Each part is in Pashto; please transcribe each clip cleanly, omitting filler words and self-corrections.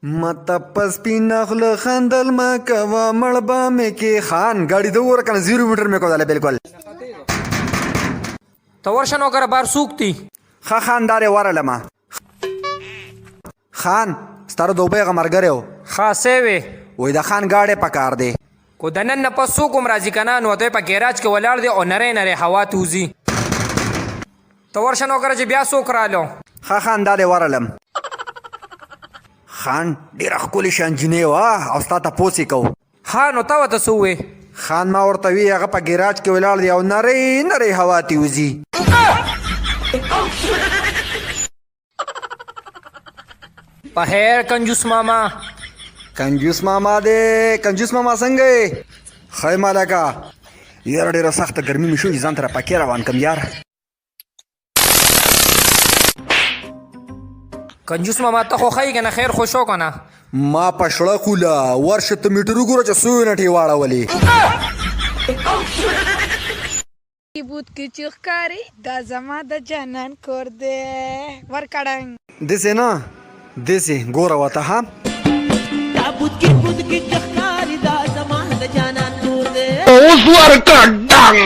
ماته په سپینه خوله خندل مه کوه، مړ به مې کې. خان ګاډي ته وګوره کنه، 0 میټر مې کودله بالکل. ته ورشه نوکره، بار څوک دي؟ ښه خان، دا دی ورغلمه. خان، ستا د دوبۍ هغه ملګری و. ښه، څه وې؟ وایي د خان ګاډی پکار دی. کو د نن نه پس څوک هم راځي که نه، نو دی په ګیراج کې ولاړ دی او نری نری هوا ته وځي. ته ورشه نوکره چې بیا څوک رالو. ښه خان، دا دی ورغلم. خان، ډېره ښکلې شان جینۍ وه او ستا تپوس یې کوو. ښه، نو تا ورته څه ووې؟ خان، ما ورته وی هغه په ګیراج کې ولاړ دی او نرۍ نرۍ هوا ترې وځي. په خیر کنجوس ماما. کنجوس ماما دی. کنجوس ماما، څنګه یې؟ ښه یم هلکه. یاره، ډېره سخته ګرمي مې شوې، ځان ته پکې روان کم یار. کنجوس ماما، ته خو ښه یې که نه؟ خیر خو شو که نه؟ ما په شړه خوله ورشه، ته میټر وګوره چې څو یونټې واړولې. بود کې چې ښکاري، دا زما د جانان کور دی ورکړنګ. دسې نه، دسې ګوره ورته ها. تابوت کې بود کې چې ښکاري، دا زما د جانان کور دی. اوس ورکه ډنګ.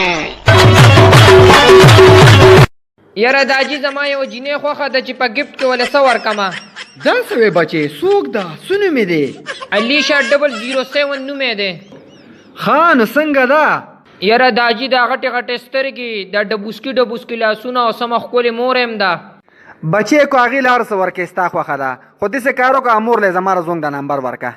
یاره داجي، زما یوه جینۍ خوښه ده چې په ګفټ کې وله څه ورکمه؟ دا څه وې بچې؟ څوک ده؟ څه نوم یې دی؟ علیشا 007 نوم یې دی. ښه، نو څنګه ده؟ یاره داجي، دا غټې غټې سترګې، دا ډبوسکي ډبوسکي لاسونه او سمه ښکلې مور هم ده. بچې، کو هغې له هر څه ورکې، ستا خوښه ده، خو داسې کار وکړه، مور له زما د زوم د نمبر ورکه.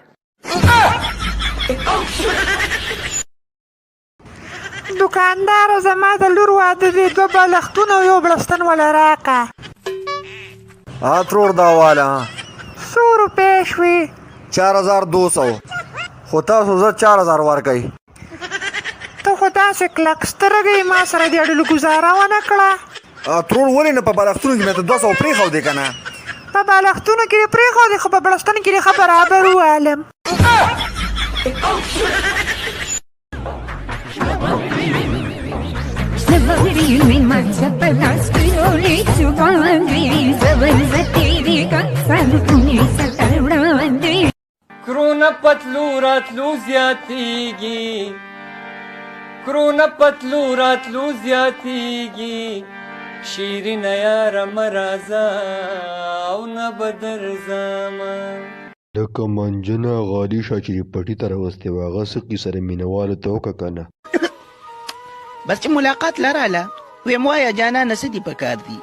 دکاندار، زما د لور واده دی، دوه بالښتونه او یو بړستن وله راکه. ها ترور، دا واله. څو روپۍ شوې؟ 4200، خو تاسو زه 4000 ورکئ. ته خو داسې کلک سترګې، ما سره دې اړلو ګزاره ونه کړه. ترور، ولې نه؟ په بالښتونو کې مې ته 200 پرېښودې که نه؟ په بالښتونو کې دې پرېښودې، خو په بړستن کې دې ښه برابر ووالم. کرونا پتلو راتلو زیاتیږي، کرونا پتلو راتلو زیاتیږي، شیرینه یاره مه راځه او نه به درځمه. لکه منجنه غالي شه چې دې پټي ته راوستې وه، هغه څه قیصه ده؟ مینه والو ته وکړه که نه؟ بس چې ملاقات لراله، ویم وایا جانانه، څه دي پکار دي؟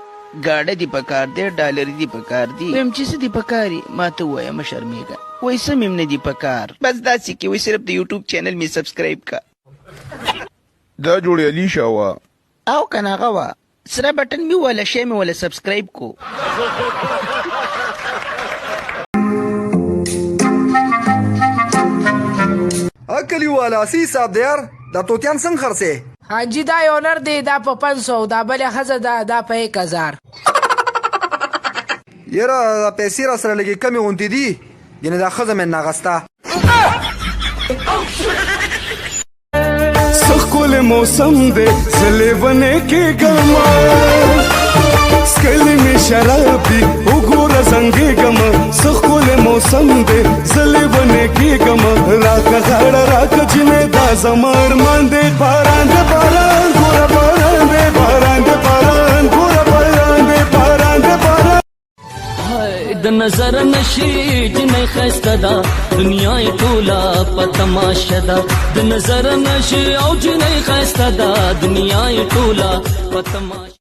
ګاډه دي پکار دی، ډالر دي پکار دي؟ ویم چې څه دي پکاري، ما ته ووایه، مه شرمېږه. وایي څه مې هم نه دي پکار، بس داسې کې وایي صرف د یوټیوب چینل مې سبسکرایب کا. دا جوړې علیشا وه. او که نه هغه وه، سره بټن مې وله، شی مې وله سبسکرایب کو. کلیواله، څه حساب دی یار؟ دا توتیان څنګه خرڅې؟ حاجي، دا یو نر دی، دا په 500، دا بله ښځه ده، دا په 1000. یاره، دا پیسې را سره لږې کمې غوندې دي، ګنې دا ښځه مې نغسته. ښکلی موسم دی، زه لیونی کېږم، څکلي مې شراب دي، وګوره زنګېږم. څه ښکلی موسم دی، زه لیونی کېږم، راکه غاړه راکه جینۍ، دا زما ارمان دی. باران دی باران، ګوره باران دی، باران دی باران، ګوره باران دی، باران دی باران. د نظر نشي جنې خسته ده، دنیا ټوله په تماشه ده. د نظر نشي او جنې خسته ده، دنیا ټوله په تماشه.